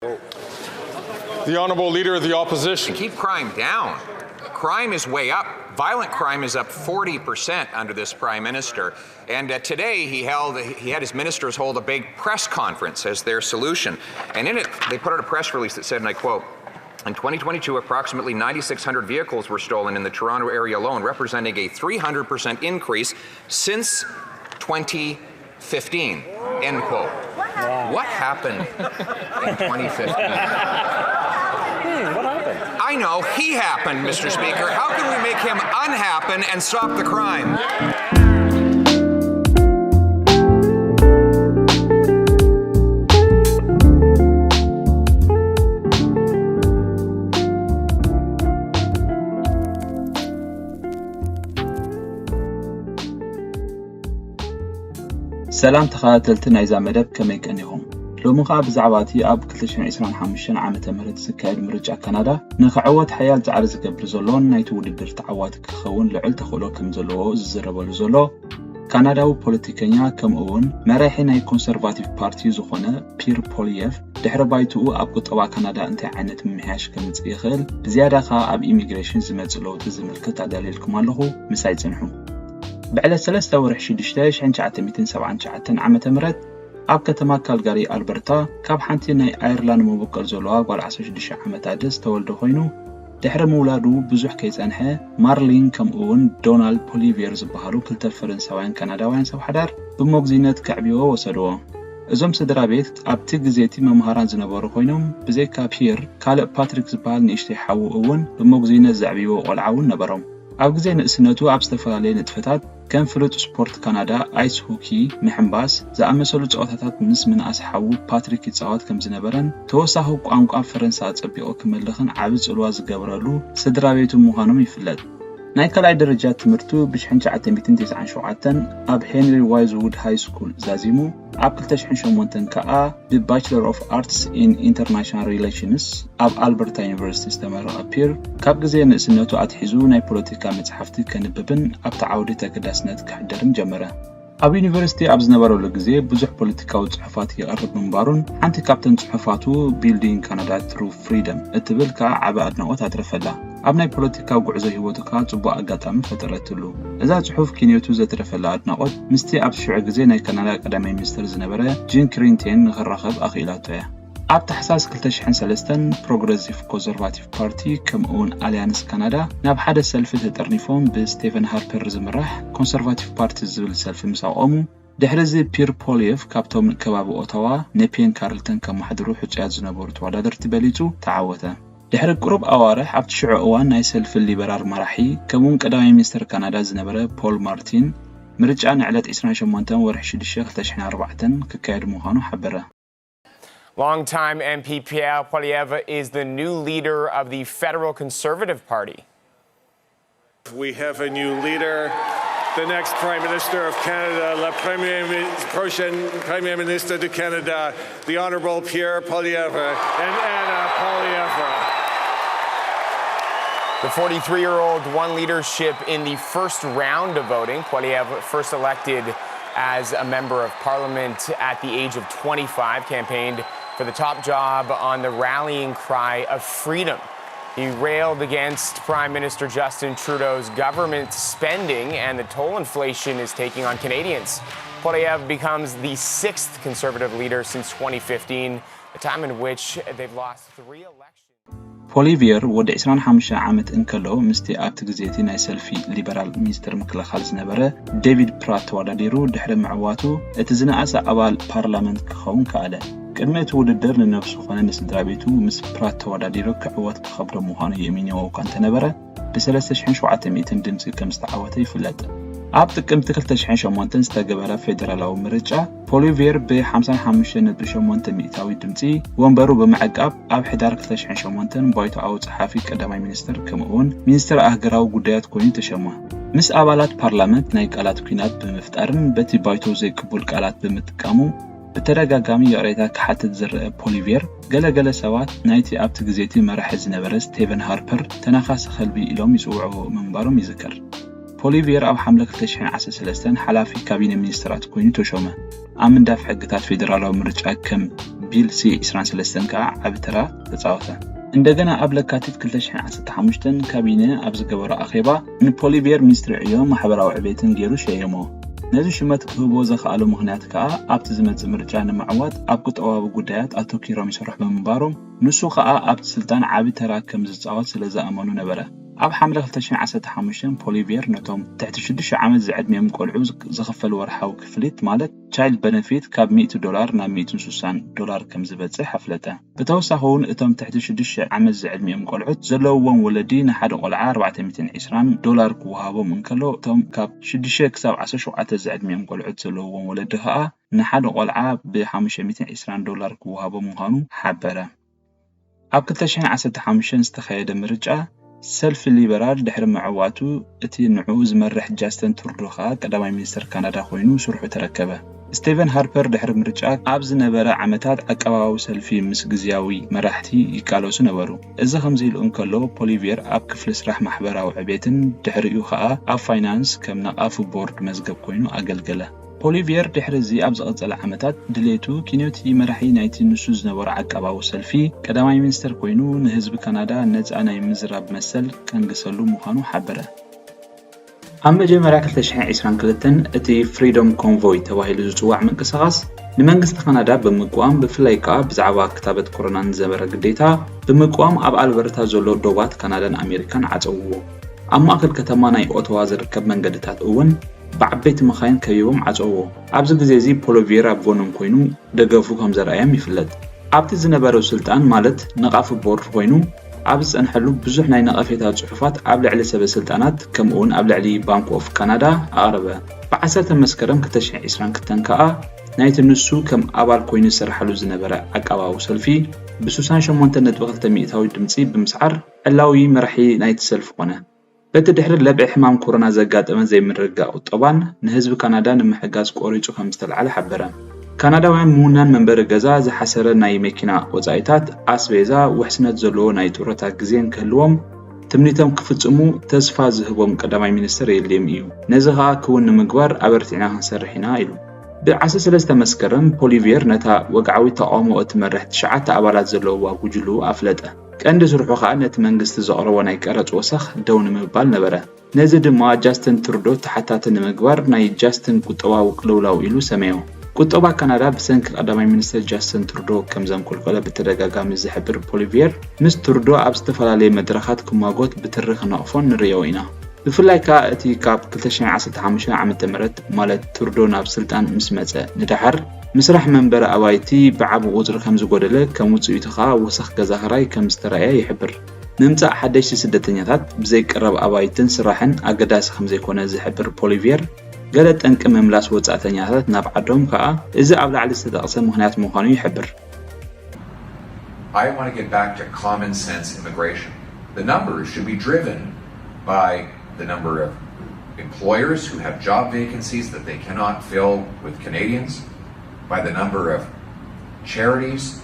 The Honorable Leader of the Opposition. Keep crime down. Crime is way up. Violent crime is up forty percent under this prime minister. And uh, today he held he had his ministers hold a big press conference as their solution. And in it, they put out a press release that said, and I quote, in twenty twenty-two, approximately ninety-six hundred vehicles were stolen in the Toronto area alone, representing a three hundred percent increase since twenty fifteen. End quote. What happened in twenty fifteen? Hmm, what happened? I know, he happened, Mister Speaker. How can we make him unhappen and stop the crime? ሰላም ተኸታተልቲ ናይዛ መደብ፣ ከመይ ቀኒኹም? ሎሚ ኸኣ ብዛዕባ እቲ ኣብ ክልተ ሽሕን ዕስራን ሓሙሽተን ዓመተ ምህረት ዝካየድ ምርጫ ካናዳ ንኽዕወት ሓያል ጻዕሪ ዝገብር ዘሎን ናይቲ ውድድር ተዓዋቲ ክኸውን ልዑል ተኽእሎ ከም ዘለዎ ዝዝረበሉ ዘሎ ካናዳዊ ፖለቲከኛ ከምኡ እውን መራሒ ናይ ኮንሰርቫቲቭ ፓርቲ ዝኾነ ፒር ፖሊየፍ ድሕሪ ባይትኡ ኣብ ቁጠባ ካናዳ እንታይ ዓይነት ምምሕያሽ ከምጽእ ይኽእል፣ ብዝያዳ ኸኣ ኣብ ኢሚግሬሽን ዝመጽእ ለውጢ ዝምልከት ኣዳልየልኩም ኣለኹ። ምሳይ ጽንሑ። ብዕለት ሰለስተ ወርሒ ሽዱሽተ ሽሕን ትሽዓተ ሚእትን ሰብዓን ትሽዓተን ዓመተ ምህረት ኣብ ከተማ ካልጋሪ ኣልበርታ ካብ ሓንቲ ናይ ኣየርላንድ መበቆል ዘለዋ ጓል ዓሰርተ ሽዱሽተ ዓመት ኣደ ዝተወልደ ኮይኑ ድሕሪ ምውላዱ ብዙሕ ከይጸንሐ ማርሊን ከምኡ እውን ዶናልድ ፖሊቬር ዝበሃሉ ክልተ ፈረንሳውያን ካናዳውያን ሰብ ሓዳር ብመጉዚነት ከዕብይዎ ወሰድዎ። እዞም ስድራ ቤት ኣብቲ ግዜ እቲ መምሃራን ዝነበሩ ኮይኖም ብዘይካ ፒየር ካልእ ፓትሪክ ዝበሃል ንእሽተይ ሓዉ እውን ብመጉዚነት ዘዕብይዎ ቆልዓ እውን ነበሮም። ኣብ ግዜ ንእስነቱ ኣብ ዝተፈላለየ ንጥፈታት ከም ፍሉጥ ስፖርት ካናዳ ኣይስ ሆኪ፣ ምሕንባስ፣ ዝኣመሰሉ ጸወታታት ምስ ምንኣስ ሓዉ ፓትሪክ ይጻወት ከም ዝነበረን ተወሳኺ ቋንቋ ፈረንሳ ኣጸቢቑ ክመልኽን ዓቢ ጽልዋ ዝገበረሉ ስድራ ቤቱ ምዃኖም ይፍለጥ። ናይ ካልኣይ ደረጃ ትምህርቱ ብ ትሽዓተ ሚእትን ተስዓን ሸውዓተን ኣብ ሄንሪ ዋይዝውድ ሃይ ስኩል ዛዚሙ ኣብ ክልተ ሽሕን ሸሞንተን ከኣ ብ ባችለር ኦፍ ኣርትስ ኢን ኢንተርናሽናል ሪሌሽንስ ኣብ ኣልበርታ ዩኒቨርሲቲ ዝተመረቐ ፒር ካብ ግዜ ንእስነቱ ኣትሒዙ ናይ ፖለቲካ መጽሓፍቲ ከንብብን ኣብቲ ዓውዲ ተገዳስነት ክሕደርን ጀመረ። ኣብ ዩኒቨርሲቲ ኣብ ዝነበረሉ ግዜ ብዙሕ ፖለቲካዊ ጽሑፋት ይቐርብ ምንባሩን ሓንቲ ካብተን ጽሑፋቱ ቢልዲንግ ካናዳ ትሩ ፍሪደም እትብል ከኣ ዓቢ ኣድናቖት ኣትረፈላ። ኣብ ናይ ፖለቲካዊ ጉዕዞ ህይወቱ ከኣ ጽቡቕ ኣጋጣሚ ፈጠረትሉ። እዛ ጽሑፍ ኪንዮቱ ዘትረፈላ ኣድናቖት ምስቲ ኣብቲ ሽዑ ግዜ ናይ ካናዳ ቀዳማይ ሚኒስተር ዝነበረ ጂን ክሪንቴን ንኽራኸብ ኣኽኢላቶ እያ። ኣብ ታሕሳስ ክልተ ሽሕን ሰለስተን ፕሮግረሲቭ ኮንሰርቫቲቭ ፓርቲ ከምኡ እውን ኣልያንስ ካናዳ ናብ ሓደ ሰልፊ ተጠርኒፎም ብስቴቨን ሃርፐር ዝምራሕ ኮንሰርቫቲቭ ፓርቲ ዝብል ሰልፊ ምስ ኣቖሙ ድሕሪ እዚ ፒር ፖሊየፍ ካብቶም ከባቢ ኦታዋ ኔፒየን ካርልተን ከማሕድሩ ሕጹያት ዝነበሩ ተወዳደርቲ በሊጹ ተዓወተ። ድሕሪ ቁሩብ ኣዋርሕ ኣብቲ ሽዑ እዋን ናይ ሰልፊ ሊበራል መራሒ ከምኡውን ቀዳማይ ሚኒስተር ካናዳ ዝነበረ ፖል ማርቲን ምርጫ ንዕለት ዕስራን ሸሞንተን ወርሒ ሽዱሽተ ክልተ ሽሕን ኣርባዕተን ክካየድ ምዃኑ ሓበረ። Longtime M P Pierre Poilievre is the new leader of the Federal Conservative Party. We have a new leader, the next Prime Minister of Canada, la première, prochaine Premier Ministre de Canada, the Honorable Pierre Poilievre and Anna Poilievre. The forty-three year old won leadership in the first round of voting. Poilievre, first elected as a member of parliament at the age of twenty-five, campaigned for the top job on the rallying cry of freedom. He railed against Prime Minister Justin Trudeau's government spending and the toll inflation is taking on Canadians. Poilievre becomes the sixth conservative leader since twenty fifteen, a time in which they've lost three elections. ፖሊቪየር ወዲ ዕስራን ሓሙሽተን ዓመት እንከሎ ምስቲ ኣብቲ ግዜ እቲ ናይ ሰልፊ ሊበራል ሚኒስትር ምክልኻል ዝነበረ ዴቪድ ፕራት ተወዳዲሩ ድሕሪ ምዕዋቱ እቲ ዝነኣሰ ኣባል ፓርላመንት ክኸውን ከኣለ። ቅድሚ እቲ ውድድር ንነብሱ ኾነ ንስድራ ቤቱ ምስ ፕራት ተወዳዲሩ ክዕወት ክኸብዶ ምዃኑ የእምንዎ እኳ እንተነበረ፣ ብሰለስተ ሽሕን ሸውዓተ ሚእትን ድምፂ ከም ዝተዓወተ ይፍለጥ። ኣብ ጥቅምቲ ክልተ ሽሕን ሸሞንተን ዝተገበረ ፌደራላዊ ምርጫ ፖሊቬር ብ ሓምሳን ሓሙሽተን ነጥቢ ሸሞንተ ሚእታዊ ድምፂ ወንበሩ ብምዕቃብ ኣብ ሕዳር ክልተ ሽሕን ሸሞንተን ባይቶኣዊ ጸሓፊ ቀዳማይ ሚኒስትር ከምኡውን ሚኒስትር ኣህገራዊ ጉዳያት ኮይኑ ተሸመ። ምስ ኣባላት ፓርላመንት ናይ ቃላት ኲናት ብምፍጣርን በቲ ባይቶ ዘይቅቡል ቃላት ብምጥቃሙ ብተደጋጋሚ ይቕሬታ ክሓትት ዝረአ ፖሊቬር፣ ገለገለ ሰባት ናይቲ ኣብቲ ግዜቲ መራሒ ዝነበረ ስቴቨን ሃርፐር ተናኻሲ ከልቢ ኢሎም ይጽውዕዎ ምንባሮም ይዝከር። ፖሊቬር ኣብ ሓምለ ክልተ ሽሕን ዓሰርተ ሰለስተን ሓላፊ ካቢነ ሚኒስትራት ኮይኑ ተሾመ። ኣብ ምንዳፍ ሕግታት ፌደራላዊ ምርጫ ከም ቢል ሲ ዕስራን ሰለስተን ከኣ ዓቢ ተራ ተጻወተ። እንደገና ኣብ ለካቲት ክልተ ሽሕን ዓሰርተ ሓሙሽተን ካቢነ ኣብ ዝገበሮ ኣኼባ ንፖሊቬር ሚኒስትሪ ዕዮ ማሕበራዊ ዕቤትን ገይሩ ሸየሞ። ነዚ ሽመት ክህቦ ዘኽኣሎ ምኽንያት ከኣ ኣብቲ ዝመጽእ ምርጫ ንምዕዋት ኣብ ቁጠባዊ ጉዳያት ኣተኲሮም ይሰርሑ ብምንባሮም፣ ንሱ ከኣ ኣብቲ ስልጣን ዓቢ ተራ ከም ዝጻወት ስለ ዝኣመኑ ነበረ። ኣብ ሓምለ ክልተ ሽሕን ዓሰርተ ሓሙሽተን ፖሊቬር ነቶም ትሕቲ ሽዱሽተ ዓመት ዝዕድሚኦም ቆልዑ ዝክ-፣ ዝኽፈል ወርሓዊ ክፍሊት ማለት ቻይልድ በነፊት ካብ ሚእቲ ዶላር ናብ ሚእትን ስሳን ዶላር ከም ዝበጽሕ ኣፍለጠ። ብተወሳኺ እውን እቶም ትሕቲ ሽዱሽተ ዓመት ዝዕድሚኦም ቆልዑት ዘለውዎም ወለዲ ንሓደ ቆልዓ ኣርባዕተ ሚእትን ዕስራን ዶላር ክወሃቦም እንከሎ፣ እቶም ካብ ሽዱሽተ ክሳብ ዓሰርተ ሸውዓተ ዝዕድሚኦም ቆልዑት ዘለውዎም ወለዲ ከኣ ንሓደ ቆልዓ ብሓሙሽተ ሚእትን ዕስራን ዶላር ክወሃቦም ምዃኑ ሓበረ። ኣብ ክልተ ሽሕን ዓሰርተ ሓሙሽተን ዝተኻየደ ምርጫ ሰልፊ ሊበራል ድሕሪ ምዕዋቱ፣ እቲ ንዕኡ ዝመርሕ ጃስተን ትሩዶ ከኣ ቀዳማይ ሚኒስተር ካናዳ ኮይኑ ስርሑ ተረከበ። ስቴቨን ሃርፐር ድሕሪ ምርጫ ኣብ ዝነበረ ዓመታት ዓቀባዊ ሰልፊ ምስ ግዝያዊ መራሕቲ ይቃለሱ ነበሩ። እዚ ከምዚ ኢሉ እንከሎ፣ ፖሊቬር ኣብ ክፍሊ ስራሕ ማሕበራዊ ዕቤትን ድሕሪኡ ከኣ ኣብ ፋይናንስ ከም ነቓፊ ቦርድ መዝገብ ኮይኑ ኣገልገለ። ፖሊቬር ድሕሪ እዚ ኣብ ዝቐጸለ ዓመታት ድሌቱ ኪንዮቲ መራሒ ናይቲ ንሱ ዝነበሮ ዓቃባዊ ሰልፊ ቀዳማይ ሚኒስተር ኮይኑ ንህዝቢ ካናዳ ነጻ ናይ ምዝራብ መሰል ከንግሰሉ ምዃኑ ሓበረ። ኣብ መጀመርያ ክልተ ሽሕን ዕስራን ክልተን እቲ ፍሪዶም ኮንቮይ ተባሂሉ ዝጽዋዕ ምንቅስቓስ ንመንግስቲ ካናዳ ብምቅዋም፣ ብፍላይ ከኣ ብዛዕባ ክታበት ኮሮና ንዝነበረ ግዴታ ብምቅዋም ኣብ ኣልበርታ ዘሎ ዶባት ካናዳን ኣሜሪካን ዓጸውዎ። ኣብ ማእከል ከተማ ናይ ኦቶዋ ዝርከብ መንገድታት እውን ብዓበይቲ መኻይን ከቢቦም ዓጸውዎ። ኣብዚ ግዜ እዚ ፖሊቬር ኣብ ጎኖም ኮይኑ ደገፉ ከም ዘርኣዮም ይፍለጥ። ኣብቲ ዝነበሮ ስልጣን ማለት ነቓፊ ቦርድ ኮይኑ ኣብ ዝጸንሐሉ ብዙሕ ናይ ነቐፌታ ጽሑፋት ኣብ ልዕሊ ሰበ ስልጣናት ከምኡውን ኣብ ልዕሊ ባንክ ኦፍ ካናዳ ኣቕረበ። ብዓሰርተ መስከረም ክልተ ሽሕን ዕስራን ክልተን ከኣ ናይቲ ንሱ ከም ኣባል ኮይኑ ዝሰርሓሉ ዝነበረ ዓቃባዊ ሰልፊ ብስሳን ሸሞንተን ነጥቢ ክልተ ሚእታዊ ድምጺ ብምስዓር ዕላዊ መራሒ ናይቲ ሰልፊ ኮነ። በቲ ድሕሪ ለብዒ ሕማም ኮሮና ዘጋጠመ ዘይምርግጋእ ቁጠባን ንህዝቢ ካናዳ ንምሕጋዝ ቆሪጹ ከም ዝተልዓለ ሓበረ። ካናዳውያን ምውናን መንበሪ ገዛ፣ ዝሓሰረ ናይ መኪና ወጻኢታት፣ ኣስቤዛ፣ ውሕስነት ዘለዎ ናይ ጡረታ ግዜን ክህልዎም ትምኒቶም ክፍጽሙ ተስፋ ዝህቦም ቀዳማይ ሚኒስተር የድልዮም እዩ። ነዚ ኸኣ ክውን ንምግባር ኣበርቲዕና ክንሰርሕ ኢና ኢሉ። ብዓሰርተ ሰለስተ መስከረም ፖሊቬር ነታ ወግዓዊ ተቓውሞ እትመርሕ ትሽዓተ ኣባላት ዘለውዋ ጉጅልኡ ኣፍለጠ። ቀንዲ ስርሑ ኸኣ ነቲ መንግስቲ ዘቕረቦ ናይ ቀረጽ ወሰኽ ደው ንምባል ነበረ። ነዚ ድማ ጃስትን ትሩዶ ተሓታቲ ንምግባር ናይ ጃስትን ቁጠባዊ ቅልውላው ኢሉ ሰመዮ። ቁጠባ ካናዳ ብሰንኪ ቀዳማይ ሚኒስተር ጃስትን ትሩዶ ከም ዘንቆልቆለ ብተደጋጋሚ ዝሕብር ፖሊቬር፣ ምስ ትሩዶ ኣብ ዝተፈላለየ መድረኻት ክማጎት ብትሪ ክነቕፎን ንርእዮ ኢና። ብፍላይ ከኣ እቲ ካብ ክልተ ሽሕን ዓሰርተ ሓሙሽተን ዓመተ ምህረት ማለት ትሩዶ ናብ ስልጣን ምስ መጸ ንደሓር፣ ምስራሕ መንበሪ ኣባይቲ ብዓቢ ቁጽሪ ከም ዝጎደለ፣ ከም ውጽኢቱ ከኣ ወሰኽ ገዛ ክራይ ከም ዝተራእየ ይሕብር። ምምጻእ ሓደሽቲ ስደተኛታት ብዘይ ቀረብ ኣባይትን ስራሕን ኣገዳሲ ከም ዘይኮነ ዝሕብር ፖሊቬር፣ ገለ ጠንቂ ምምላስ ወጻእተኛታት ናብ ዓዶም ከኣ እዚ ኣብ ላዕሊ ዝተጠቕሰ ምኽንያት ምዃኑ ይሕብር። I want to get back to common sense immigration. The numbers should be driven by the number of employers who have job vacancies that they cannot fill with Canadians, by the number of charities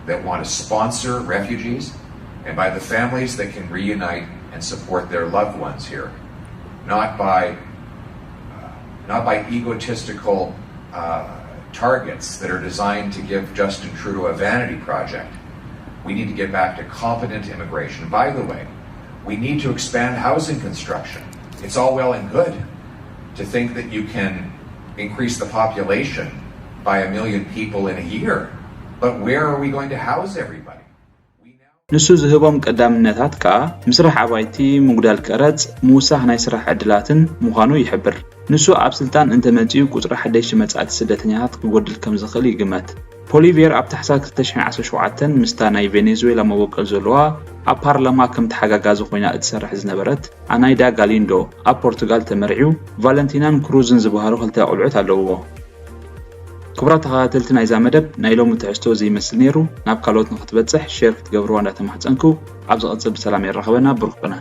that want to sponsor refugees, and by the families that can reunite and support their loved ones here, not by, uh, not by egotistical uh, targets that are designed to give Justin Trudeau a vanity project. We need to get back to competent immigration. By the way, we need to expand housing construction. It's all well and good to think that you can increase the population by a million people in a year, but where are we going to house everybody? ንሱ ዝህቦም ቀዳምነታት ከኣ ምስራሕ ኣባይቲ፣ ምጉዳል ቀረጽ፣ ምውሳኽ ናይ ስራሕ ዕድላትን ምዃኑ ይሕብር። ንሱ ኣብ ስልጣን እንተመጺኡ ቁጽሪ ሓደሽቲ መጻእቲ ስደተኛታት ክጎድል ከም ዝኽእል ይግመት። ፖሊቬር ኣብ ታሕሳስ ክልተ ሽሕን ዓሰርተ ሸውዓተን ምስታ ናይ ቬኔዙዌላ መበቆል ዘለዋ ኣብ ፓርላማ ከም ተሓጋጋዚ ኮይና እትሰርሕ ዝነበረት ኣናይዳ ጋሊንዶ ኣብ ፖርቱጋል ተመርዕዩ ቫለንቲናን ክሩዝን ዝበሃሉ ክልተ ቆልዑት ኣለውዎ። ክቡራት ተኸታተልቲ ናይዛ መደብ ናይ ሎሚ ትሕዝቶ እዚ ይመስል ነይሩ። ናብ ካልኦት ንክትበጽሕ ሼር ክትገብርዋ እንዳተማሕጸንኩ ኣብ ዝቐጽል ብሰላም የራኽበና። ብሩኽ ቅነ።